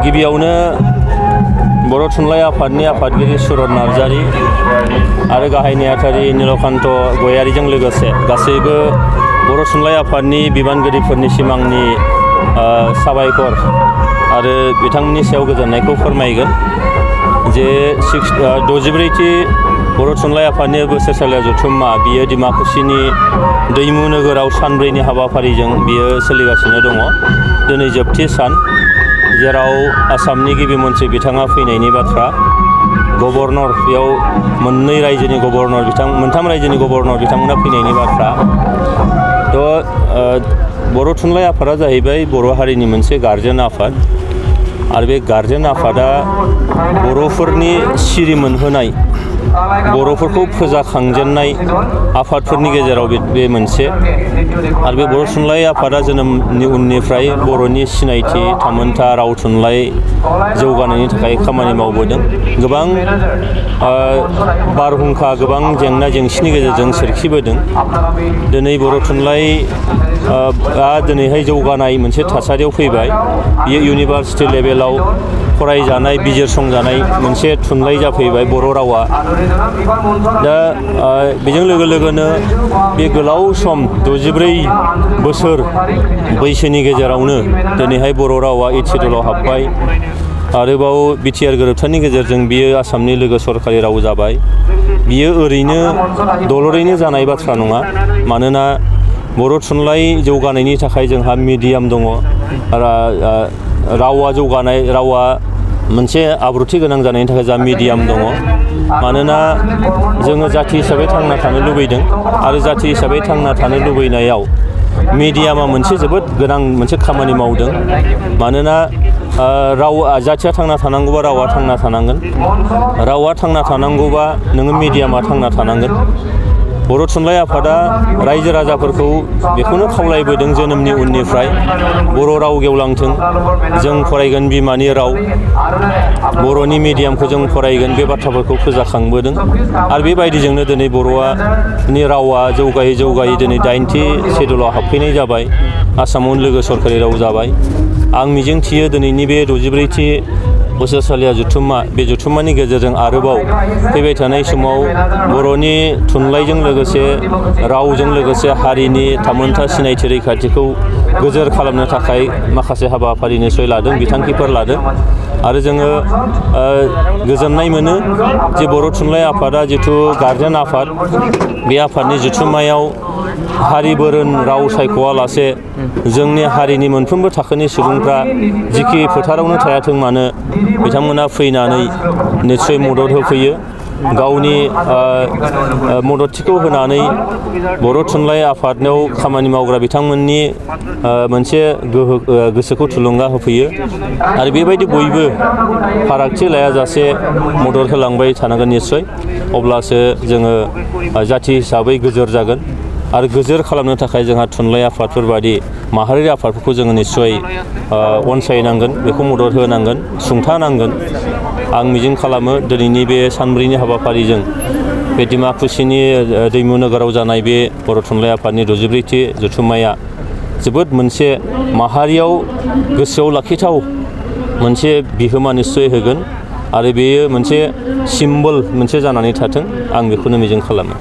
गिबियावनो बर' थुनलाइ आफादनि आफादगिरि सुरत नार्जारि आरो गाहाय नेहाथारि नीलकान्त गयारिजों लोगोसे गासैबो बर' थुनलाइ आफादनि बिबानगिरिफोरनिसिम आंनि साबायखर आरो बिथांमोननि सायाव गोजोननायखौ फोरमायगोन जे 64थि बर' थुनलाइ आफादनि बोसोरसालिया जथुम्मा बियो डिमाकुसिनि दैमु नोगोराव सानब्रैनि हाबाफारिजों बियो सोलिगासिनो दङ। दिनै जोबथि सान, जेराव आसामनि गिबि मन्थ्रि बिथाङा फैनायनि बाथ्रा, गभर्नर बेयाव मोनथाम रायजोनि गभर्नर बिथांमोना फैनायनि बाथ्रा। बर' थुनलाइ आफादा जाहैबाय बर' हारिनि मोनसे गार्जेन आफाद आरो बे गार्जेन आफादा बर'फोरनि सिरि मोनहोनाय, बर'फोरखौ फोजाखांजेननाय आफादफोरनि गेजेराव बे मोनसे। आरो बे बर' थुनलाइ आफादा जोनोमनि उननिफ्राय बर'नि सिनायथि, थामोनथा, राव थुनलाइ जौगानायनि थाखाय खामानि मावबोदों। गोबां बारहुंखा, गोबां जेंना जेंसिनि गेजेरजों सोरखिबोदों। दिनै बर' थुनलाइ दिनैहाय जौगानाय मोनसे थासारियाव फैबाय। बियो इउनिभार्सिटि लेभेलाव फरायजानाय, बिजिरसंजानाय मोनसे थुनलाइ जाफैबाय बर' रावा। दा बेजों लोगोनो बे गोलाव सम 64 बोसोर बैसोनि गेजेरावनो दिनैहाय बर' रावा 8th शेड्युलाव हाबबाय। आरोबाव बिटिआर गोरोबथानि गेजेरजों बियो आसामनि लोगो सरकारि राव जाबाय। बियो ओरैनो दलरैनो जानाय बाथ्रा नङा, मानोना बर' थुनलाइ जौगानायनि थाखाय जोंहा मिडियाम दङ। रावा मोनसे आब्रुथि गोनां जानायनि थाखाय जा मिडियाम दङ। मानोना जोङो जाथि हिसाबै थांना थानो लुबैदों आरो जाथि हिसाबै थांना थानो लुबैनायाव मिडियामा मोनसे जोबोद गोनां मोनसे खामानि मावदों। मानोना जाथिया थांना थानांगौबा रावा थांना थानांगोन, रावा थांना थानांगौबा नोङो मिडियामा थांना थानांगोन। बर' थुनलाइ आफादा रायजो राजाफोरखौ बेखौनो खावलायबोदों जोनोमनि उननिफ्राय, बर' राव गेवलांथों, जों फरायगोन बिमानि राव, बर'नि मिडियामखौ जों फरायगोन, बे बाथ्राफोरखौ फोजाखांबोदों। आरो बेबायदिजोंनो दिनै बर'नि रावा जौगायै दिनै 9th शेड्युलाव हाबफैनाय जाबाय, आसामावनो लोगो सरकारि राव जाबाय। आं मिजिंथियो दिनैनि बे 64थि बोसोरसालिया जथुम्मा, बे जथुम्मानि गेजेरजों आरोबाव फैबाय थानाय समाव बर'नि थुनलाइजों लोगोसे, रावजों लोगोसे हारिनि थामोनथा सिनायथि रैखाथिखौ गोजोर खालामनो थाखाय माखासे हाबाफारि निस्सय लादों, बिथांखिफोर लादों। आरो जोङो गोजोननाय मोनो जे बर' थुनलाइ आफादा जिथु गार्जेन आफाद, बे आफादनि जथुम्मायाव हारि बोरोन राव सायख'वालासे जोंनि हारिनि मोनफ्रोमबो थाखोनि सुबुंफ्रा जिखि फोथारावनो थायाथों मानो बिथांमोना फैनानै निस्सय मदद होफैयो। गावनि मददथिखौ होनानै बर' थुनलाइ आफादनाव खामानि मावग्रा बिथांमोननि मोनसे गोसोखौ थुलुंगा होफैयो। आरो बेबायदि बयबो फारागथि लायाजासे मदद होलांबाय थानांगोन निस्सय, अब्लासो जोङो जाथि हिसाबै गोजोर जागोन। आरो गोजोर खालामनो थाखाय जोंहा थुनलाइ आफादफोर बादि माहारियारि आफादफोरखौ जोङो निस्सय अनसायनांगोन, बेखौ मदद होनांगोन, सुंथानांगोन। आं मिजिं खालामो दिनैनि बे सानब्रैनि हाबाफारिजों बे डिमाकुसिनि दैमु नोगोराव जानाय बे बर' थुनलाइ आफादनि 64थि जथुम्माया जोबोद मोनसे माहारियाव गोसोआव लाखिथाव मोनसे बिहोमा निस्सय होगोन। आरो बेयो मोनसे सिम्बल मोनसे जानानै थाथों, आं बेखौनो मिजिं खालामो।